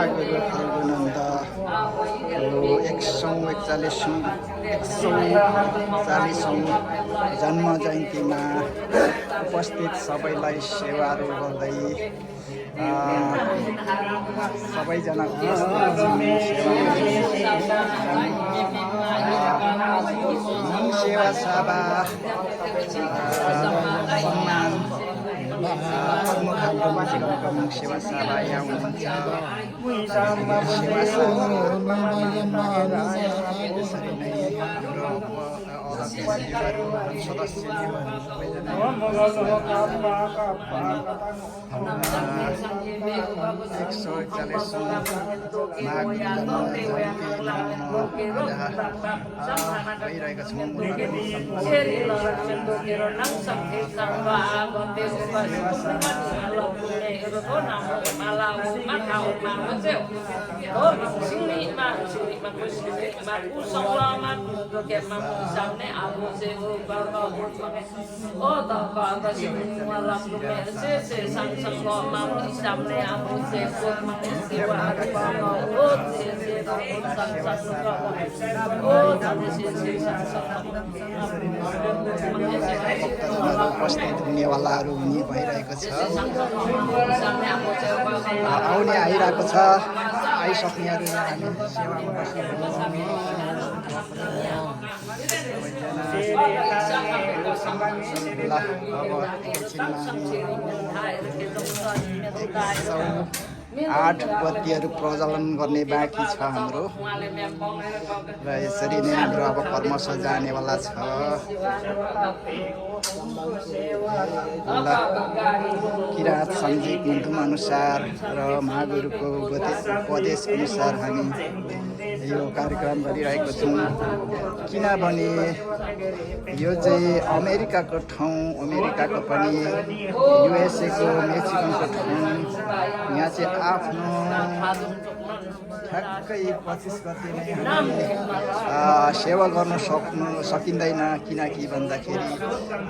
महागुरु फाल्गुनन्द 141औं जन्म जयन्तीमा उपस्थित सबैलाई सेवाहरू गर्दै सबैजना सेवा सभा सम्मान सेवा सभा यहाँ हुनुहुन्छ त्यसरी नै हाम्रो सदस्यज्यूहरू सबैजना 141 गइरहेका छौँ उपस्थित हुनेवालाहरू हुने भइरहेको छ आउने आइरहेको छ आइसक्नेहरू हामी सेवामा बस्नु अब 8 बत्तीहरू प्रज्वलन गर्ने बाँकी छ हाम्रो र यसरी नै हाम्रो अब कर्मश जानेवाला छ ल किराँत सञ्जीव नियम अनुसार र महागुरुको उपदेश अनुसार हामी यो कार्यक्रम गरिरहेको छौँ किनभने यो चाहिँ अमेरिकाको ठाउँ अमेरिकाको पनि युएसएको मेक्सिकनको ठाउँ यहाँ चाहिँ आफ्नो ठ्याक्कै 25 गते नै सेवा गर्न सकिँदैन किनकि भन्दाखेरि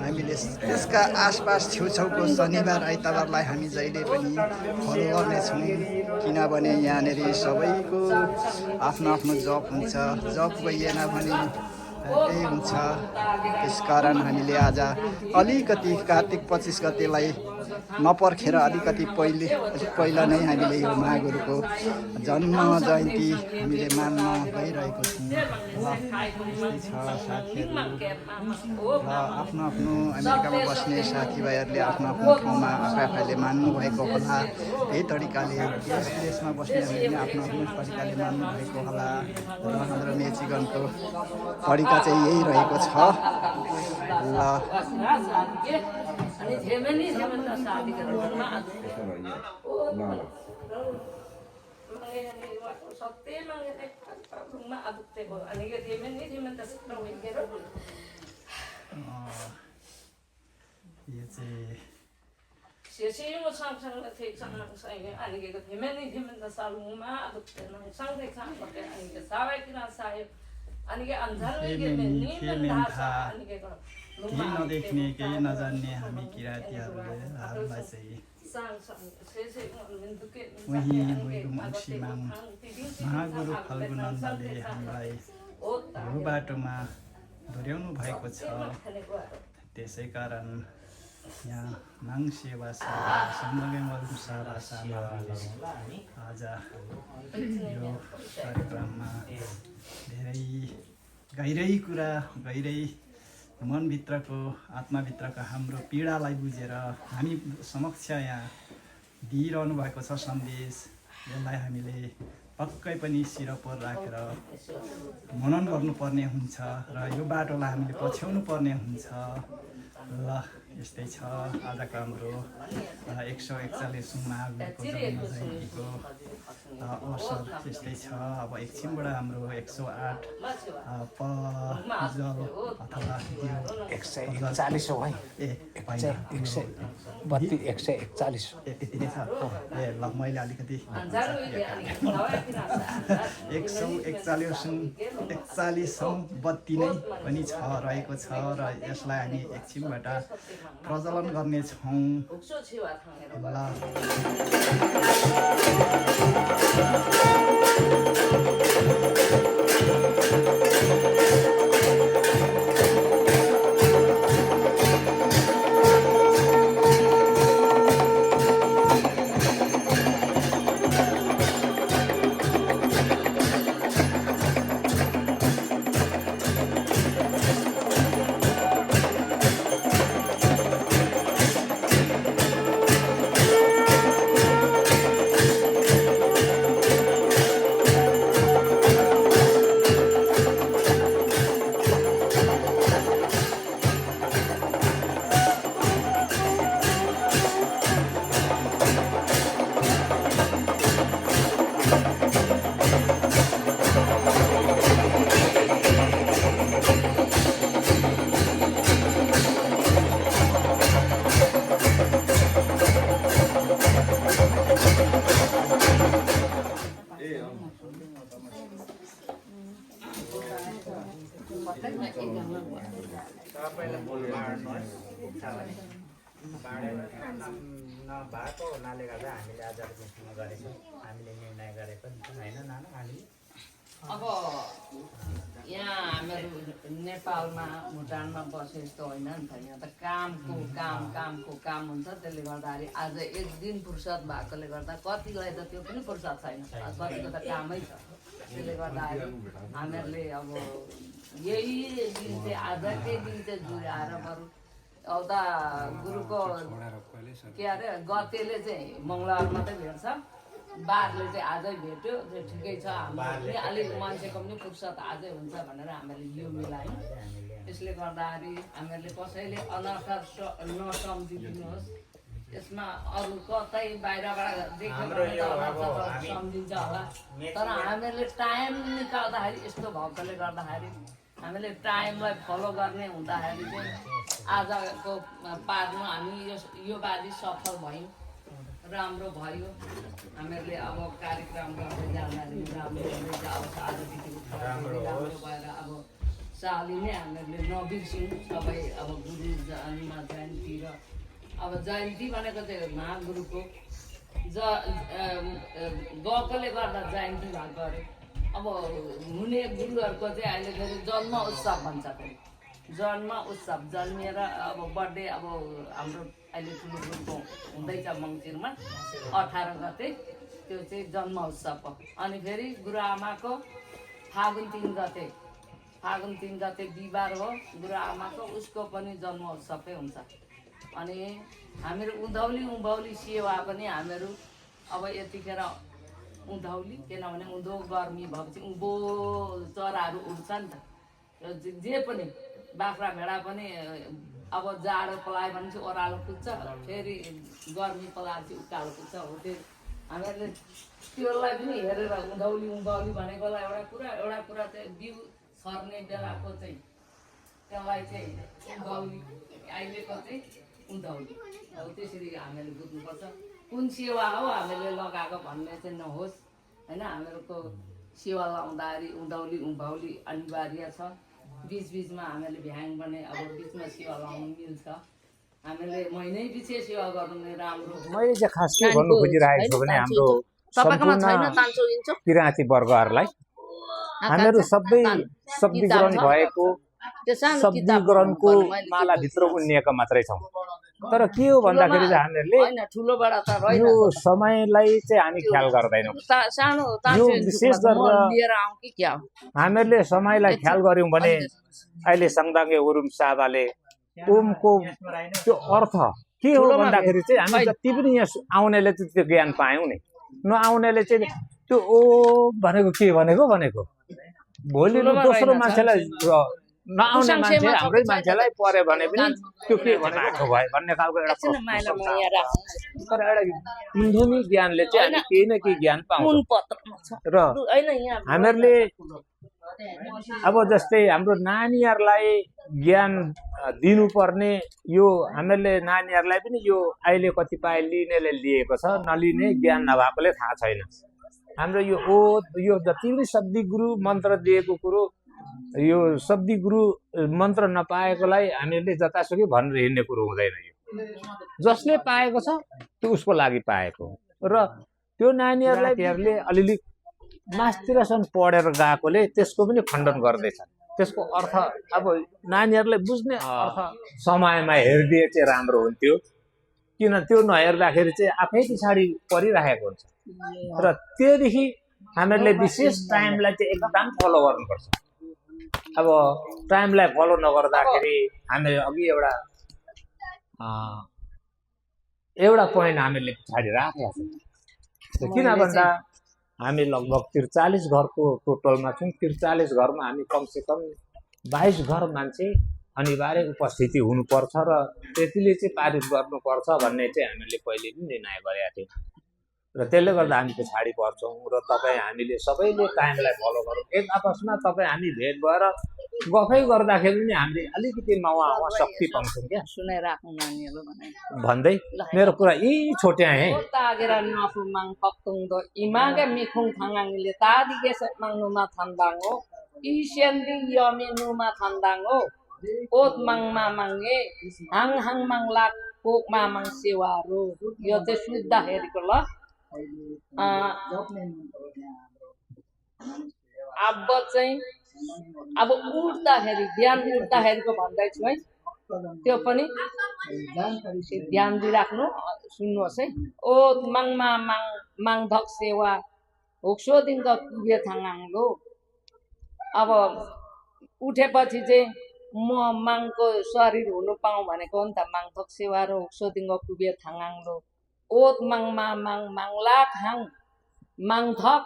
हामीले त्यसका आसपास छेउछाउको शनिबार आइतबारलाई हामी जहिले पनि फलो गर्नेछौँ किनभने यहाँनिर सबैको आफ्नो आफ्नो जब हुन्छ जब गइएन भने त्यही हुन्छ त्यसकारण हामीले आज अलिकति कार्तिक 25 गतेलाई नपर्खेर अलिकति पहिला नै हामीले यो महागुरुको जन्म जयन्ती हामीले मान्न गइरहेको छौँ र आफ्नो आफ्नो अमेरिकामा बस्ने साथीभाइहरूले आफ्नो आफ्नो ठाउँमा आफैले मान्नुभएको होला त्यही तरिकाले देश विदेशमा बस्नेहरूले आफ्नो आफ्नो तरिकाले मान्नुभएको होला र हाम्रो मेचिगनको तरिका चाहिँ यही रहेको छ ल केही नदेख्ने केही नजान्ने हामी किराँतीहरूलाई चाहिँ उही मङ्सिमाङ महागुरु फाल्गुनन्दले हामीलाई यो बाटोमा डोर्याउनु भएको छ त्यसै कारण यहाँ माङ सेवा सँगसँगै मरुङ सारा आज यो कार्यक्रममा धेरै गहिरै कुरा गहिरै मनभित्रको आत्माभित्रको हाम्रो पीडालाई बुझेर हामी समक्ष यहाँ दिइरहनु भएको छ सन्देश यसलाई हामीले पक्कै पनि सिरपर राखेर मनन गर्नुपर्ने हुन्छ र यो बाटोलाई हामीले पछ्याउनु पर्ने हुन्छ ल यस्तै छ आजको हाम्रो 141औं महागुरुको जन्म जयन्तीको अवसर यस्तै छ अब एकछिनबाट हाम्रो 108 पजल अथवा 141 है ए 141 यति नै छ ए ल मैले अलिकति 141औं बत्ती नै पनि छ रहेको छ र यसलाई हामी एकछिनबाट प्रज्वलन गर्नेछौँ ल नभएको हुनाले गर्दा हामीले आज मिटिङ गरेछौँ हामीले निर्णय गरेको होइन नाना हामी अब यहाँ हामीहरू नेपालमा भुटानमा बसे जस्तो होइन नि त यहाँ त कामको काम हुन्छ त्यसले गर्दाखेरि आज एक दिन फुर्सद भएकोले गर्दा कतिलाई त त्यो पनि फुर्सद छैन कतिको त कामै छ त्यसले गर्दाखेरि हामीहरूले अब यही दिन चाहिँ आजकै दिन चाहिँ जुराएर बरु औदा गुरुको के अरे गतेले चाहिँ मङ्गलबार मात्रै भेट्छ बारले चाहिँ आजै भेट्यो त्यो ठिकै छ हामीले अलिक मान्छेको पनि फुर्सद आजै हुन्छ भनेर हामीले यो मिलायौँ त्यसले गर्दाखेरि हामीहरूले कसैले अनर्थ नसम्झिदिनुहोस् यसमा अरू कतै बाहिरबाट देख्यो भने त सम्झिन्छ होला तर हामीहरूले टाइम निकाल्दाखेरि यस्तो भएकोले गर्दाखेरि हामीले टाइमलाई फलो गर्ने हुँदाखेरि चाहिँ आजको पार्टमा हामी यो बाजी सफल भयौँ राम्रो भयो हामीहरूले अब कार्यक्रम गर्दै जाँदाखेरि राम्रो हुँदै जाओस् आजदेखि राम्रो भएर अब साली नै हामीहरूले नबिर्स्यौँ सबै अब गुरु जन्म जयन्ती र अब जयन्ती भनेको चाहिँ महागुरुको गएकोले गर्दा जयन्ती भएको अरे अब हुने गुरुहरूको चाहिँ अहिले फेरि जन्म उत्सव भन्छ फेरि जन्म उत्सव जन्मिएर अब बर्थडे अब हाम्रो अहिले ठुलो गुरुको हुँदैछ मङ्सिरमा 18 गते त्यो चाहिँ जन्म उत्सव हो अनि फेरि गुरुआमाको फागुन 3 गते बिहिबार हो गुरुआमाको उसको पनि जन्म उत्सवै हुन्छ अनि हामीहरू उँधौली सेवा पनि हामीहरू अब यतिखेर उँधौली किनभने उँधो गर्मी भएपछि उँभो चराहरू उड्छ नि त जे पनि बाख्रा भेडा पनि अब जाडो पलायो भने चाहिँ ओह्रालो पुग्छ फेरि गर्मी पलाएपछि उकालो पुग्छ हो त्यो हामीहरूले त्योलाई पनि हेरेर उँधौली भनेकोलाई एउटा कुरा चाहिँ बिउ सर्ने बेलाको चाहिँ त्यसलाई चाहिँ उँधौली अहिलेको चाहिँ उँधौली अब त्यसरी हामीले बुझ्नुपर्छ कुन सेवा हो हामीले लगाएको भन्ने चाहिँ नहोस् होइन हामीहरूको सेवा लाउँदाखेरि उँधौली अनिवार्य छ बिचमा हामीले भ्याङ भने अब बिचमा सेवा लाउनु मिल्छ हामीले महिनै पछि सेवा गर्नु नै राम्रो मैले चाहिँ खास के भन्नु खोजिरहेको छु भने हाम्रो सम्पूर्ण किराँती वर्गहरूलाई हामीहरू सबै शब्दीकरण भएको शब्दीकरणको मालाभित्र उनिएका मात्रै छौँ तर के हो भन्दाखेरि चाहिँ हामीहरूले यो समयलाई चाहिँ हामी ख्याल गर्दैनौँ यो विशेष गरेर हामीहरूले समयलाई ख्याल गर्यौँ भने अहिले सङ्दाङ्गे उरुम सादाले ओमको त्यो अर्थ के हो भन्दाखेरि चाहिँ हामी जति पनि यहाँ आउनेले चाहिँ त्यो ज्ञान पायौँ नि नआउनेले चाहिँ त्यो ओ भनेको के भनेको भोलि दोस्रो मान्छेलाई नआउने मान्छे हाम्रै मान्छेलाई पर्यो भने पनि त्यो के बनाएको भयो भन्ने खालको एउटा तर एउटा उँधौली ज्ञानले चाहिँ हामी केही न केही ज्ञान पाउँछौँ र हामीहरूले अब जस्तै हाम्रो नानीहरूलाई ज्ञान दिनुपर्ने यो हामीहरूले नानीहरूलाई पनि यो अहिले कतिपय लिनेले लिएको छ नलिने ज्ञान नभएकोले थाहा छैन हाम्रो यो जति पनि शब्दी गुरु मन्त्र दिएको कुरो यो शब्दी गुरु मन्त्र नपाएकोलाई हामीहरूले जतासुकै भनेर हिँड्ने कुरो हुँदैन यो जसले पाएको छ त्यो उसको लागि पाएको र त्यो नानीहरूले अलिअलि मास्तिरसम्म पढेर गएकोले त्यसको पनि खण्डन गर्दैछन्। त्यसको अर्थ अब नानीहरूलाई बुझ्ने अर्थ समयमा हेरिदिए चाहिँ राम्रो हुन्थ्यो, किन त्यो नहेर्दाखेरि चाहिँ आफै पछाडि परिरहेको हुन्छ र त्योदेखि हामीहरूले विशेष टाइमलाई चाहिँ एकदम फलो गर्नुपर्छ। अब टाइमलाई फलो नगर्दाखेरि हामीले अघि एउटा पोइन्ट हामीले पछाडि राखेका छौँ। किन भन्दा हामी लगभग 43 घरको टोटलमा छौँ। 43 घरमा हामी कमसेकम 22 घर मान्छे अनिवार्य उपस्थिति हुनुपर्छ र त्यतिले चाहिँ पारित गर्नुपर्छ भन्ने चाहिँ हामीले पहिले पनि निर्णय गरेका थियौँ र त्यसले गर्दा हामी पछाडि पर्छौँ र हामीले सबैले टाइमलाई फलो गरौँ। एक आपसमा हामी भेट भएर गफै गर्दाखेरि पनि हामीले अलिकति नवा शक्ति पाउँछौँ क्या। सुनाइराख्नु नानीहरू भन्दै मेरो कुरा यी छोट्याएँ है। तागेर नफुमाङ पक्तुङदो इमागे मिखुङ थाङाङले तादिगे सेमाङनुमा थान्दाङो इसेन्दिङ यमेनुमा थान्दाङो ओत माङमा माङे हाङ हाङ माङलाक पोकमा माङ सेवारो। यो चाहिँ सुत्दाखेरिको ल अब चाहिँ अब उठ्दाखेरि बिहान उठ्दाखेरिको भन्दैछु है, त्यो पनि ध्यान दिइराख्नु, सुन्नुहोस् है। ओ माङमा माङ माङधक सेवा होक्सोदिङ कुबे थाङाङलो। अब उठेपछि चाहिँ म माङको शरीर हुनु पाऊँ भनेको हो नि त। माङधक सेवा र होक्सोदिङ कुबे थाङाङलो ओत माङमा माङ माङलाक हाङ माङधक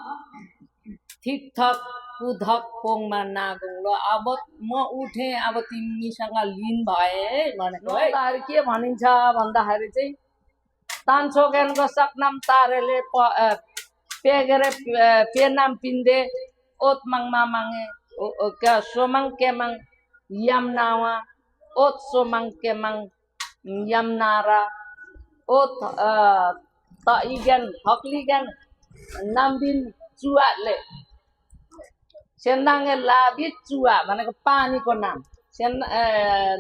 ठिकठक कुधक पोङमा नागुङ ल। अब म उठेँ, अब तिमीसँग लिन भए भनेको है। के भनिन्छ भन्दाखेरि चाहिँ तान्छोगेनको सकनाम तारेले पेगेरे पेनाम पिन्दे ओत माङमा माङे क्या सोमाङ केमाङ यमनावा ओत सोमाङ केमाङ यमनारा ओत त इगेन हक्लिगेन नाम्बिन चुवाले सेन्दाङ्गे लाबी चुवा भनेको पानीको नाम।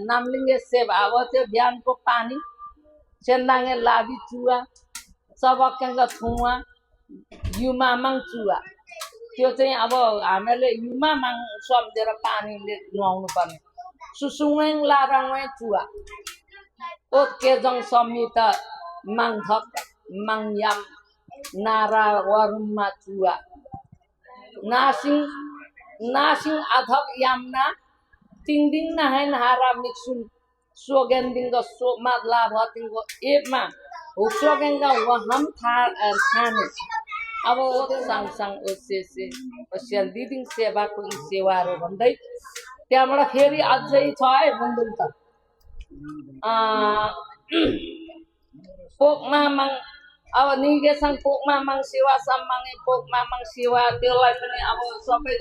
नामलिङ्गे सेवा अब त्यो बिहानको पानी सेन्दाङ्गे लाबी चुवा सबकेङ्ग थुवा युमामाङ चुवा। त्यो चाहिँ अब हामीहरूले युमामाङ सम्झेर पानीले नुहाउनु पर्ने। सुसुङेङ लाराङे चुवा ओत केजङ समित माङधक माङयाम नारा वरुममा चुवा नासिङ अधक यामना तिङदिङ नहेन हारा मिक्सुन सोगेन्दिङको सोमा लाभतिङको एपमा होक्सोगेङ्गा वहाम थाने। अब साङसाङ ओसेसे ओसेल्दिदिङ सेवाको सेवाहरू भन्दै त्यहाँबाट फेरि अझै छ है बुन्दुल त पोकमा माङ। अब निगेसङ पोकमा माङ सेवा सम्माङे पोकमा माङ सेवा त्यसलाई पनि अब सबै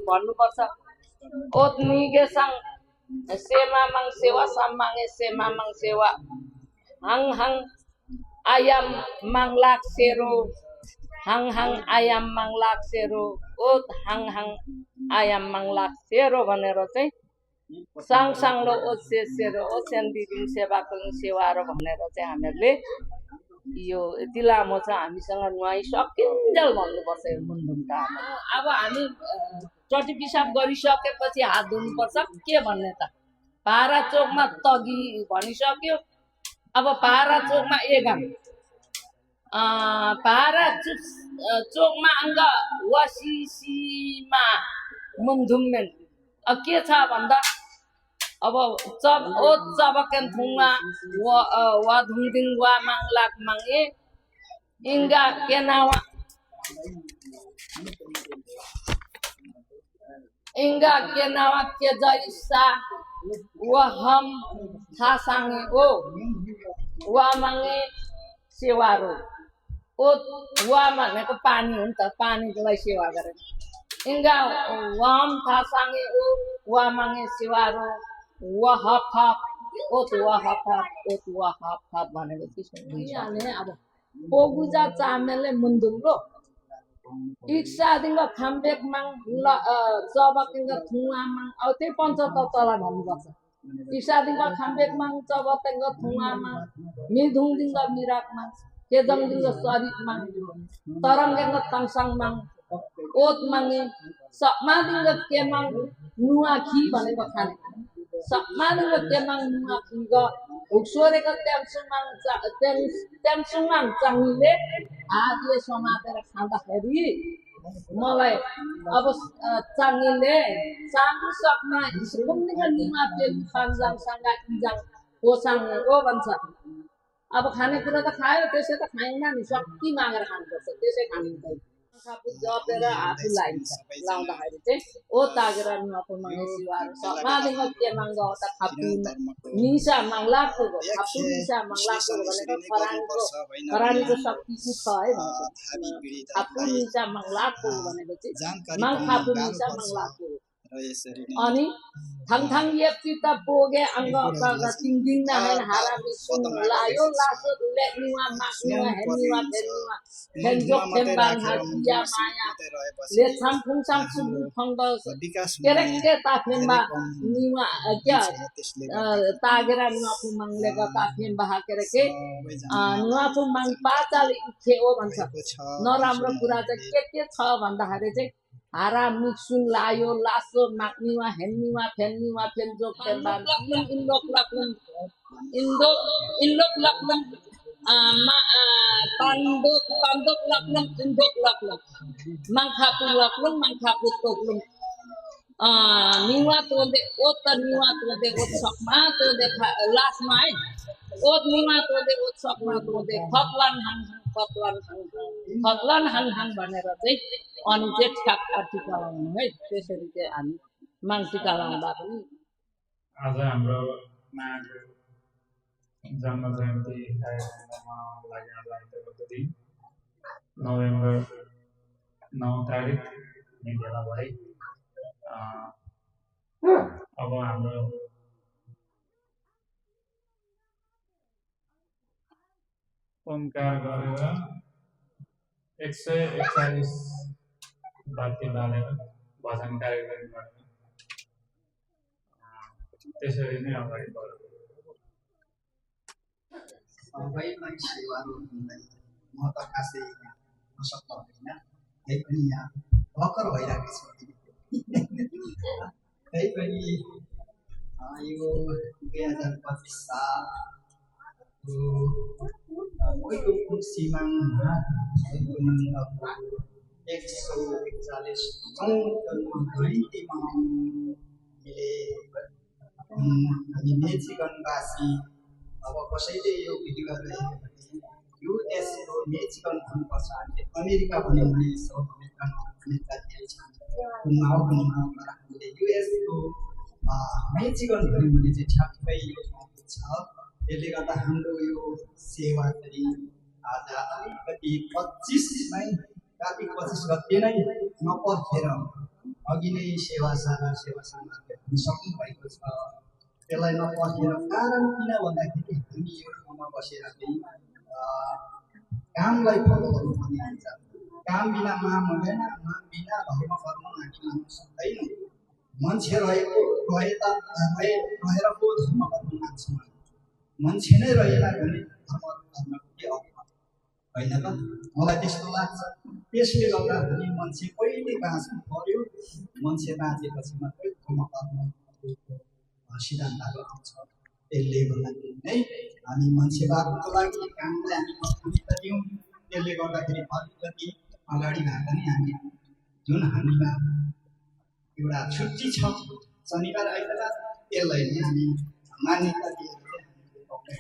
भन्नुपर्छ। ओत निगेसङ सेमा माङ सेवा सम्माङे सेमा माङ सेवा हाङ हाङ आयाम माङलाक सेरो हाङ हाङ आयाम माङलाक सेरो ओत हाङ हाङ आयाम माङलाक सेरो भनेर चाहिँ साङसाङलो ओसे सेरो ओसेन दिदिङ सेवाको सेवाहरू भनेर चाहिँ हामीहरूले यो यति लामो छ। हामीसँग नुहाइसकिन्जेल भन्नुपर्छ यो मुन्धुमटा। अब हामी चटी पिसाब गरिसकेपछि हात धुनुपर्छ के भन्ने त। पारा चोकमा तगी भनिसक्यो। अब पारा चोकमा एगाम पारा चोकमा अङ्ग वसिसीमा मुन्धुमेन। अब के छ भन्दा अब चबकेन थुङमा वा धुङदिङ वा माङलाक माङे इङ्गा केनावा इंगा के नावा के जैसा वह हम था सांगे ओ वह मांगे सेवारो ओ वह माने को पानी हो त पानी लाई सेवा गरे इंगा वह हम था सांगे ओ वह मांगे सेवारो वह हफ ओ तो वह हफ भनेको त्यसो भने अब पोगुजा चामेले मुन्दुङको इक्सादिङ खाम्बेक माङ जबकिङ थुवा माङ अब त्यही 75 तला भन्नुपर्छ Tisadingga khambek mang cabatengga thungama midungdingga mirak mang kedangdingga sarit mang tarangdingga tangsang mang ot mangi sakmadingga kemang nuwa khi भनेको खाने sakmadingga kemang nuwa khi ga uksoreka temsung mang changile आदिले समातेर खाँदाखेरि मलाई अब चाङ्गिले चाङ्गु सक्मा हिस्कुमनिका निमा तेल खान्जाङ साङ्गा इजाङ कोसाङ हो भन्छ अब खानेकुरा त खायो त्यसै त खाइन्न नि शक्ति मागेर खानुपर्छ त्यसै खानुहुन्छ आफू जपेर आफू लाउँदाखेरि चाहिँ ओ तागेर नुवाको मागे सिवार समाधिमा के माग्दा त खापु निसा माग्लाको खापु निसा माग्लाको भनेको खरानीको शक्ति चाहिँ छ है खापु निसा माग्लाको भनेको चाहिँ माग खापु निसा माग्लाको अनि थङथङ येप्चिता पोगे अंग का तिङदिङ ना है हारा बिसुङ लायो लासो ले निवा माक्निवा हेनिवा फेनिवा हेन्जोक फेम्बाङ हाकिया माया ले छम फुङसाङ सुबु फंग केरेक्के ता फेम्बा निवा क्या तागेरा नुवाफु मंगलेगा ता फेम्बा हा केरेके नुवाफु मंग पाचाल इखे ओ भन्छ नराम्रो कुरा चाहिँ के छ भन्दाखेरि चाहिँ हारा मिक्सुन लायो लासो माक्निवा हेन्निवा फेन्निवा फेन्जोक फेम्बान इन्लोक लक्लम तान्दोक लक्लम इन्दोक लक्लम माङखापु तोक्लम निवा तोदे ओत सकमा तोदे लासमा है ओत निवा तोदे ओत सकमा तोदे खतलन हाङ भनेर चाहिँ अनि चाहिँ ठ्याक्क टिका लाउनु है त्यसरी चाहिँ हामी माग टिका लाउँदा पनि आज हाम्रो माघको जन्म जयन्ती कार्यक्रममा लागि आज आइतबारको दिन नोभेम्बर 9 तारिक भेला भए अब हाम्रो ओमकार गरेर 141 बाती बालेर भजन कार्यक्रम गरेर त्यसरी नै अगाडि बढ्यो सबैलाई सेवाहरू हुँदै म त खासै नसक्दा होइन त्यही पनि यहाँ भर्खर भइरहेको छु त्यही पनि यो 2025 सालको पहिलो पुसिमाङमा 141 जन्मजयन्तीमा हामी मेचिगनवासी अब कसैले यो भिडियोहरू हेऱ्यो भने युएसको मेचिगन भन्नुपर्छ हामीले अमेरिका भन्यो भने साउथ अमेरिका धेरै छ हामीले युएसको मेचिगन भन्यो भने चाहिँ ठ्याक्कै यो ठाउँ छ त्यसले गर्दा हाम्रो यो सेवा चाहिँ आज अलिकति 25 कार्तिक 25 गते नै नपर्खेर अघि नै सेवा सामग्री सक्नु भएको छ त्यसलाई नपर्खेर कारण किन भन्दाखेरि हामी यो ठाउँमा बसेर चाहिँ कामलाई फलो गर्नुपर्ने हुन्छ काम बिना माम हुँदैन माम बिना धर्म कर्म हामी मान्न सक्दैनौँ मान्छे रहेर पो धर्म कर्म मान्छौँ मान्छे नै रहेन भने धर्म कर्मको के अर्थ होइन त मलाई त्यस्तो लाग्छ त्यसले गर्दा हामी मान्छे कहिले बाँच्नु पर्यो मान्छे बाँचेपछि मात्रै धर्म कर्मको सिद्धान्तहरू आउँछ त्यसले गर्दाखेरि नै हामी मान्छे बाँच्नुको लागि कामलाई हामी प्राथमिकता दियौँ त्यसले गर्दाखेरि अलिकति अगाडि भए पनि हामी जुन हामीमा एउटा छुट्टी छ शनिबार आइतबार त्यसलाई नै हामी मान्यता दिएर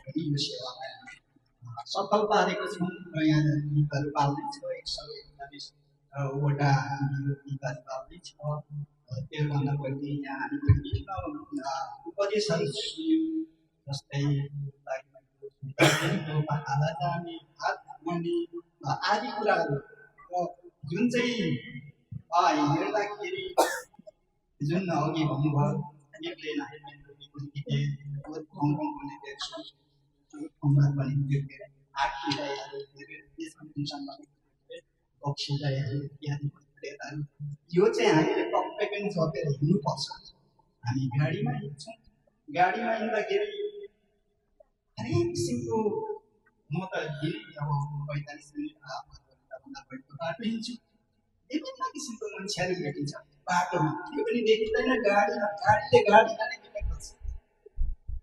पनि यो सेवालाई सफल पारेको छौँ र यहाँ गीतहरू बाल्दैछौँ 141वटा गीतहरू बाल्दैछ त्योभन्दा पहिले यहाँ हामी विभिन्न उपदेशहरू सुन्यौँ जस्तै आदि कुराहरू जुन चाहिँ हेर्दाखेरि जुन अघि भन्नुभयो यो चाहिँ हामीले पक्कै पनि सकेर हिँड्नुपर्छ हामी गाडीमा हिँड्छौँ गाडीमा हिँड्दाखेरि हरेक किसिमको म त अब 45 मिनट आधा घन्टाभन्दा बढीको बाटो हिँड्छु विभिन्न किसिमको मान्छेहरू भेटिन्छ बाटोमा त्यो पनि देखिँदैन गाडीले गाडीलाई किन गर्छ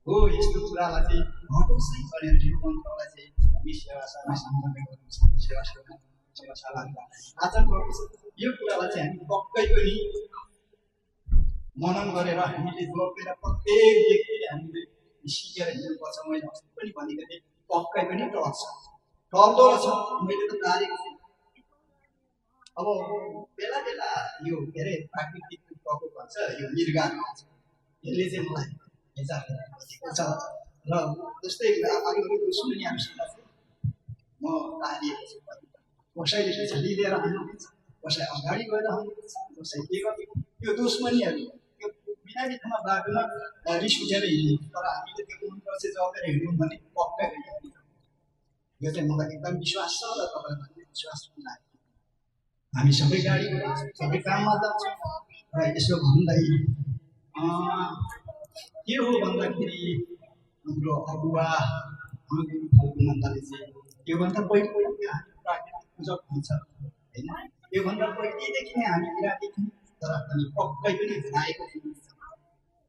हो यस्तो कुरालाई चाहिँ हटोस् है भनेर यो मन्त्रलाई चाहिँ हामी सेवाशाला सम्बन्ध गर्छौँ सेवाशाला आज यो कुरालाई चाहिँ हामी पक्कै पनि मनन गरेर हामीले जोडेर प्रत्येक व्यक्तिले हामीले सिकेर हिँड्नुपर्छ मैले अस्ति पनि भनेको थिएँ पक्कै पनि टर्दो रहेछ मैले त तारेको छु अब बेला बेला यो के अरे प्राकृतिक प्रकोप भन्छ यो मृगाहरू यसले चाहिँ मलाई हेरचाह छ र जस्तै अगाडि दुश्मनीहरूसँग म तारिएको छु कसैले पछाडि लिएर हाल्नुहुन्छ कसै अगाडि गएर हाल्नुहुन्छ कसै के गर्नु यो दुश्मनीहरू यो बिना बित्थामा बाटोमा रिस उठेर हिँड्नु तर हामीले त्यो मन्त्र चाहिँ जगेर हिँड्यौँ भने पक्कै यो चाहिँ मलाई एकदम विश्वास छ र तपाईँलाई विश्वास पनि लाग्यो हामी सबै गाडी सबै काममा जान्छौँ र यसो भन्दै के हो भन्दाखेरि हाम्रो अगुवा फल्कुनन्दले चाहिँ योभन्दा पहिले हामी प्राकृतिक पूजक हुन्छ होइन योभन्दा पहिलेदेखि नै हामी किराँती थियौँ तर हामी पक्कै पनि हराएको थियौँ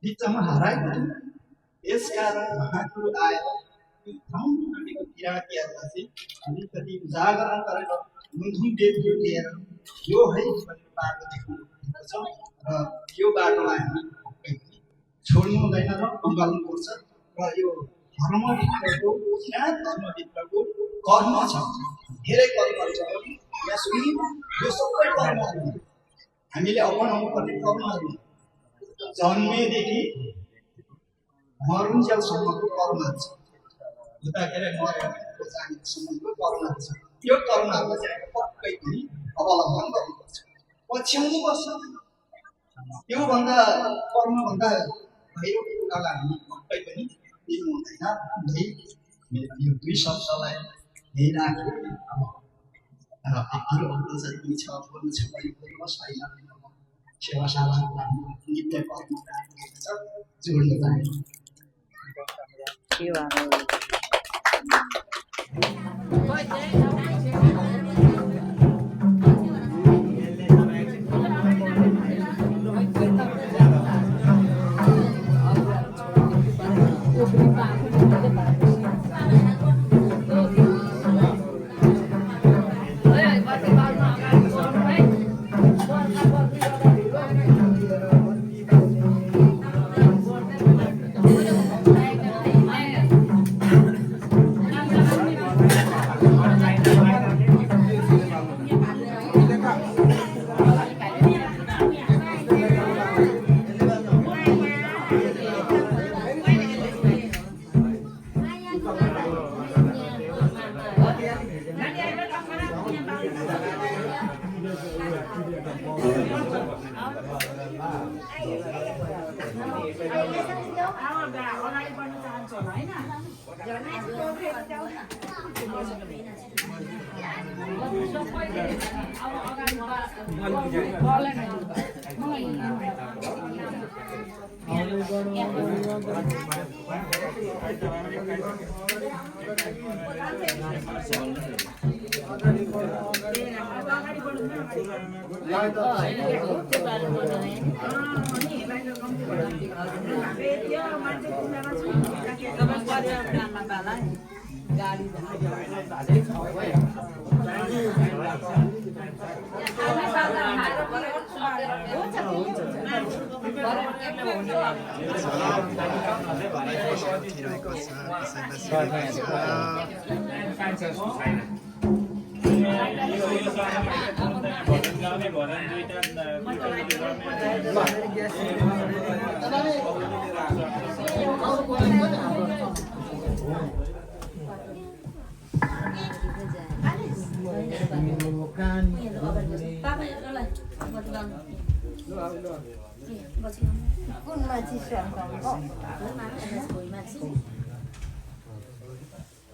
बिचमा हराएको थियौँ यसकारण महाकुरो आएर यो किराँतीहरूलाई चाहिँ अलिकति जागरण गरेर नुनधुन देवहरू लिएर यो है भन्ने बाटो देखाउनुपर्छ र यो बाटोलाई हामी छोड्नु हुँदैन र अँगाल्नुपर्छ र यो धर्मभित्रको किराँत धर्मभित्रको कर्म छ धेरै कर्महरू छ यहाँ सुनि यो सबै कर्महरू हामीले अपनाउनु पर्ने कर्महरू जन्मेदेखि मरुन्जेलसम्मको कर्महरू छ हुँदाखेरि मरेको जानेसम्मको कर्महरू छ यो कर्महरूलाई चाहिँ पक्कै पनि अवलम्बन गर्नुपर्छ पछ्याउनुपर्छ त्योभन्दा कर्मभन्दा बाहिर कुरालाई हामी पक्कै पनि दिनु हुँदैन भन्दै यो दुई शब्दलाई यही राख्यो ठुलो अन्तर्जाल पनि छ बोल्नु छ भने बोल्नुहोस् होइन सेवाशाला नित्य कर्म छ जोड्न चाहे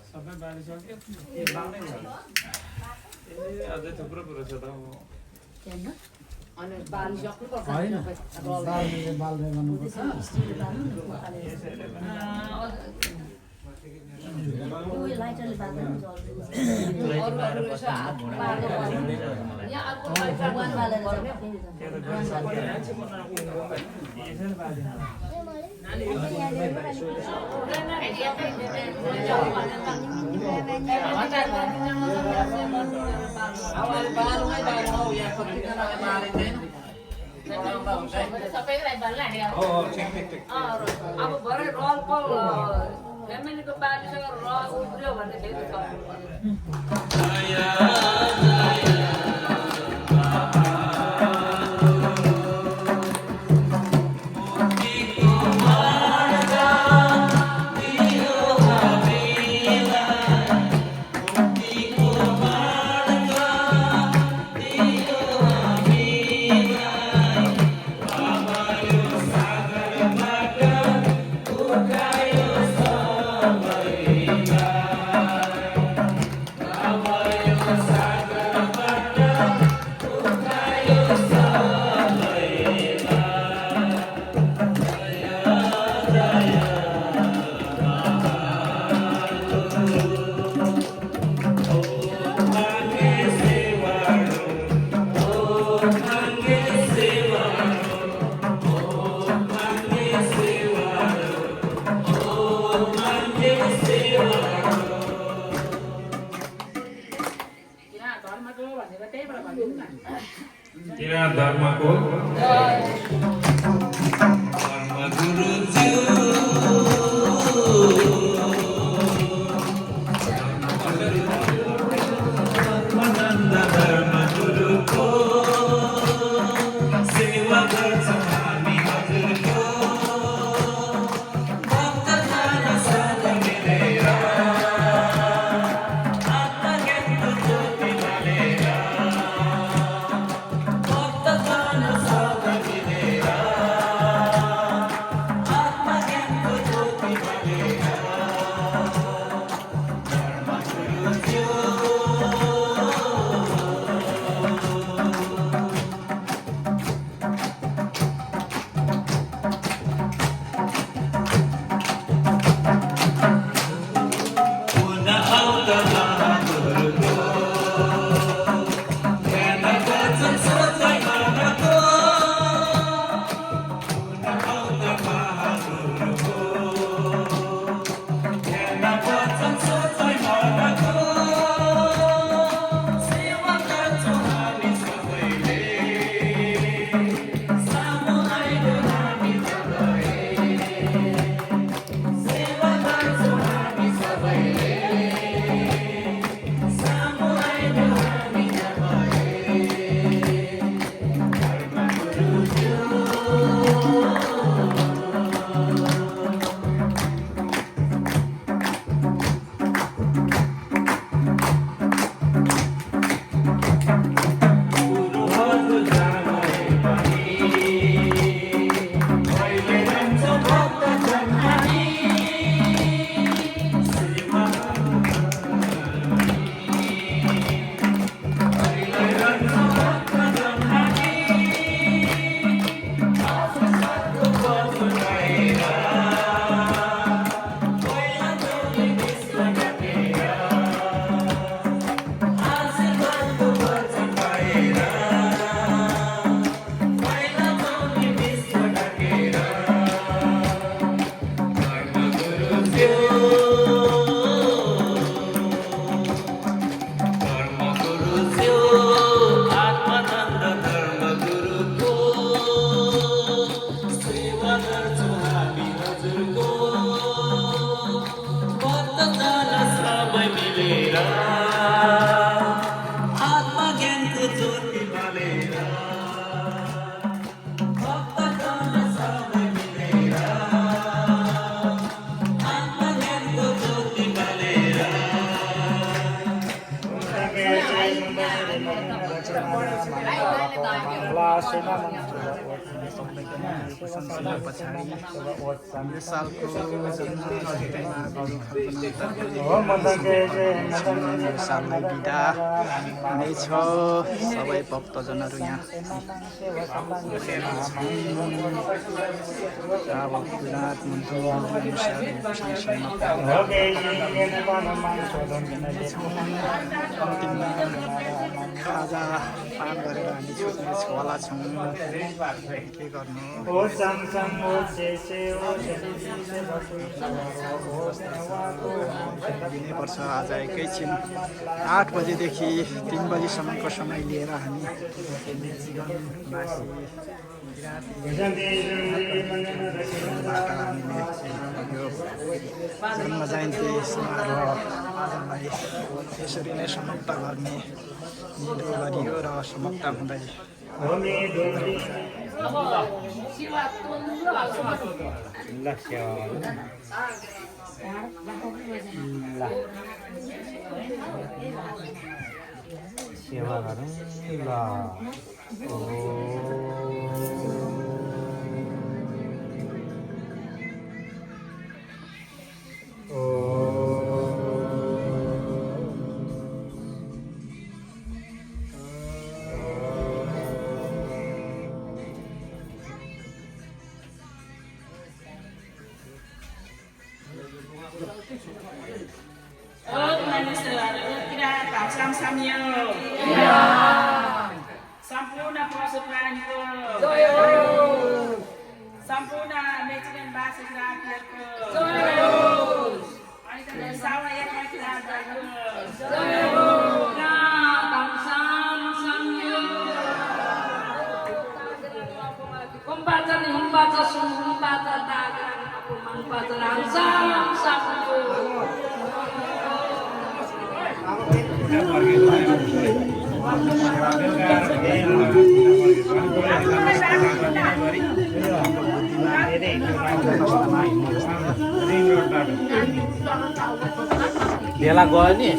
सबै बाँडिसक्यो अझै थुप्रो कुरो छ त अनि बाल सक्नुपर्छ होइन बालले बालले गर्नुपर्छ सबैलाई बाल्ला अब भरे रलको फ्यामिलीको बालीसँग र उब्रियो भने फेरि किरा धर्मको संस्कार पछाडि यो सालको जन्मदिनमा यो साललाई बिदा हुनेछ। सबै भक्तजनहरू यहाँ अब विराट मन्त्र अन्तिममा खाजा पान गरेर हामी छुट्नेवाला छौँ। के गर्नु दिनैपर्छ। आज एकैछिन 8 बजेदेखि 3 बजीसम्मको समय लिएर हामी जीवनवासी यो जन्म जयन्ती समारोह आजलाई यसरी नै समाप्त गर्ने निधो गरियो र समाप्त हुँदै सेवा गरौँ ल। Sampurna Prasupraniko Sampurna Mechigan Basakirako Sawa Yakakirako बेला गयो नि